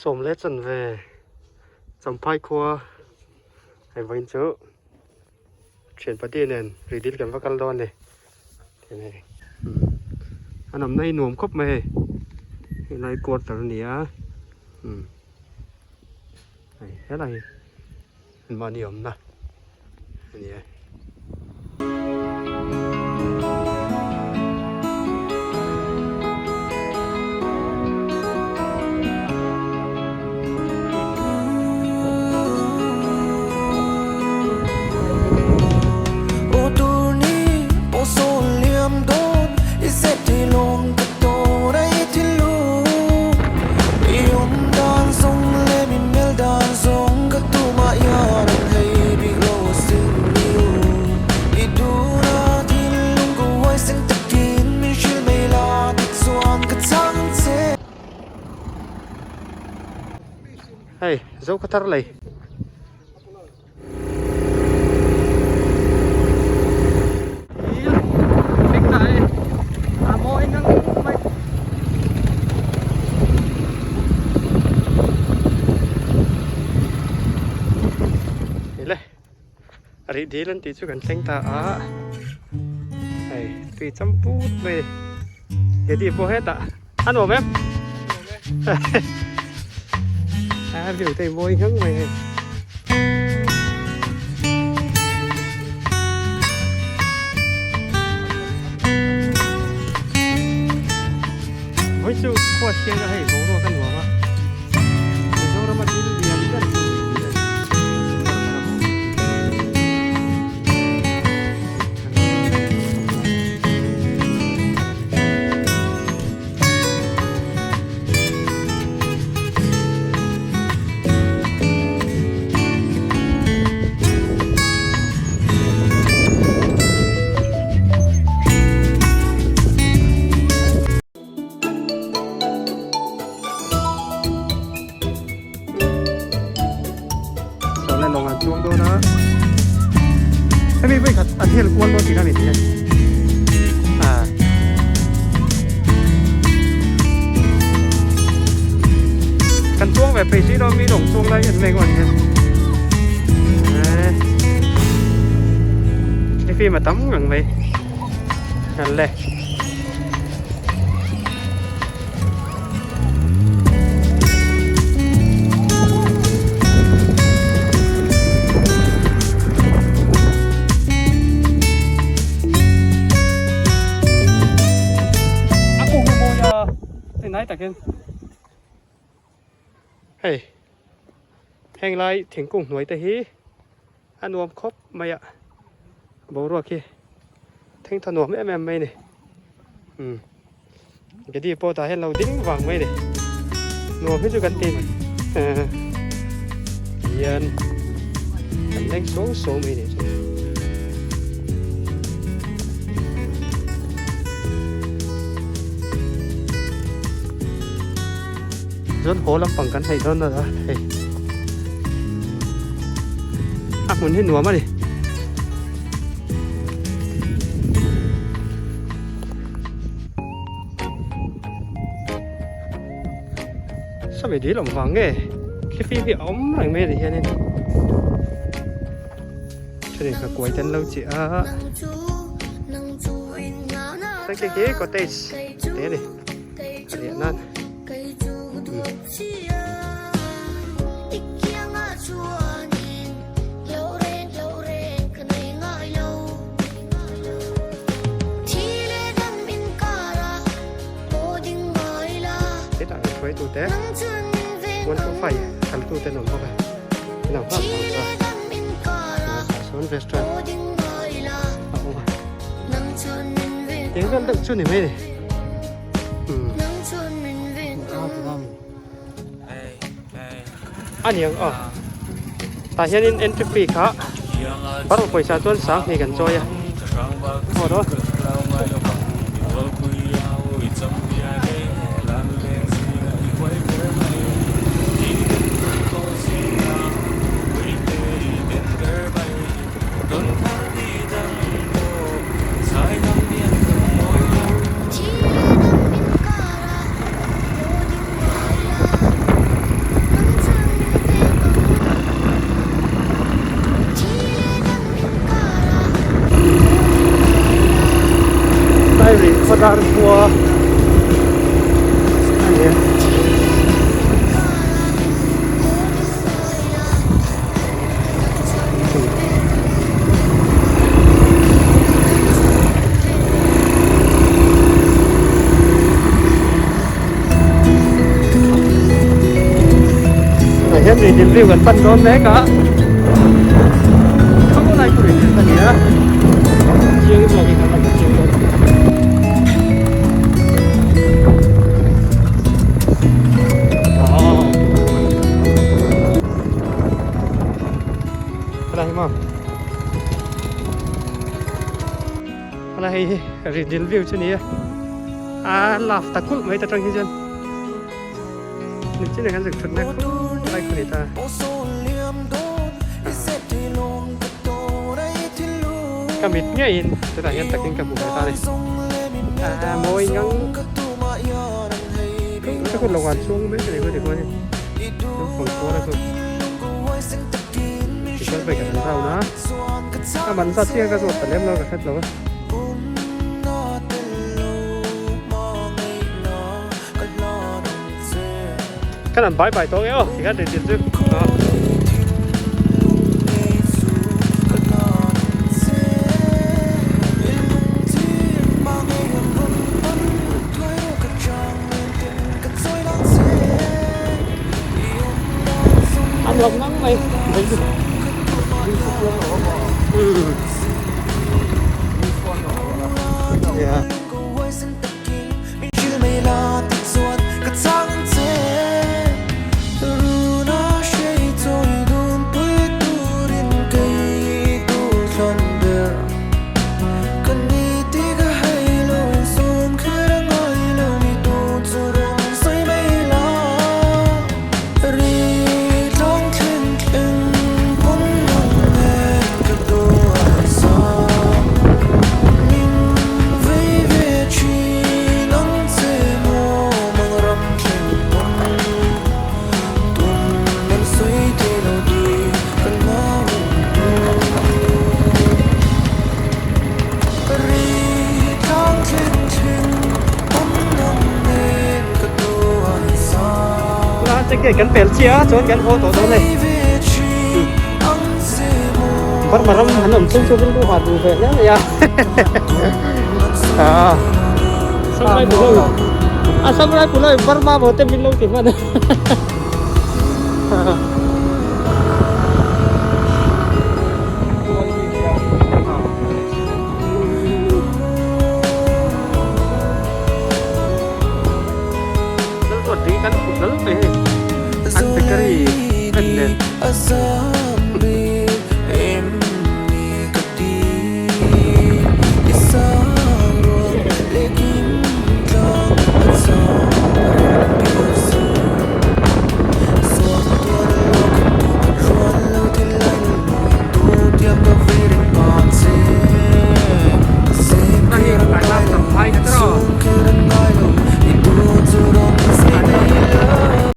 Sawm leh chanve Champhai khua hei vawiin chu thian pahnih nen ri dil kan va kal dawn a ni hei an awmna hi nuam khawp mai hei helai quarter a ni a umm hei helai hi mahni awmna a ni e. Hei zo khaw thar lei. Rih dil an tih chu kan thleng ta a hei tui cham put mai Daddy pawh hetah a nuam em a view te mawi nghang mai hei. Vawi chu khua thiang a hei boruak a nuam a Mizoram a thil lian ber chu ni a ni. Sawlai lawng an chuang dawn a hemi vawikhat an hel kual dawn tihna a ni thei a kan chuang ve phei si lo mi lawng chuang lai en mai ngawt hian he film a tam ngang mai le. A kung hi mawi a hei nai takin hei heng lai thingkung hnuai te hi a nuam khawp mai a boruak hi theng tha nuam em em mai a ni umm gedi pawh tah hian lo ding vang mai a ni nuam hi chu kan ti hian kan leng suau suau mai a ni chu. Chuan haw lampang kan hnaih dawn a hei a hmun hi nuam a ni. Sawmi dil awm vang nge thlifim hi a awm reng mai a ni hianin thenin ka kuai te an lo chiah a chuan khi khi cottage te a ni a riah nan. Hetah hian hruaitu te 1 2 5 khaltu te an awm bawk a an awm nghal vang chuan tah sawn restaurant a awm a eng vel deuh chu ni mai a ni. A niang aw tah hianin entry fee kha barrel pawisa chuan sanghnih kan chawi a aw dawn. Tunah hian rihdil view kan pan dawn mek a, khaw lai chu rihdil ka ni a, chiang zawkin kan la hmu chiang dawn. Helai hi maw? Helai hei hi rihdil view chu ni a, a love ta kulh mai ta tang hi chuan. Nichina kan zuk thutna khur lai khu ni ta. Ka mit ngeiin tunah hian takin ka hmu ve ta a ni. A mawi ngang ka kut lo an chhung mai ka ni khu tikhuan in naupang kawr a chu tichuan vawi khat an round a a man zat chiah ka zawt ta lem lo ka hret lo a. Kan an bai bai tawh nge aw tikhan rin chu An lawm ngang mai Yeah. Kan pel chiah a chuan kan haw tawh dawn a ni. Burma ram an awm chung chu rilru ha duh ve hle mai a. Samurai pulai a samurai pulai Burma maw te min lo ti hman a. Kan put lal mai hei an bakery vet nen.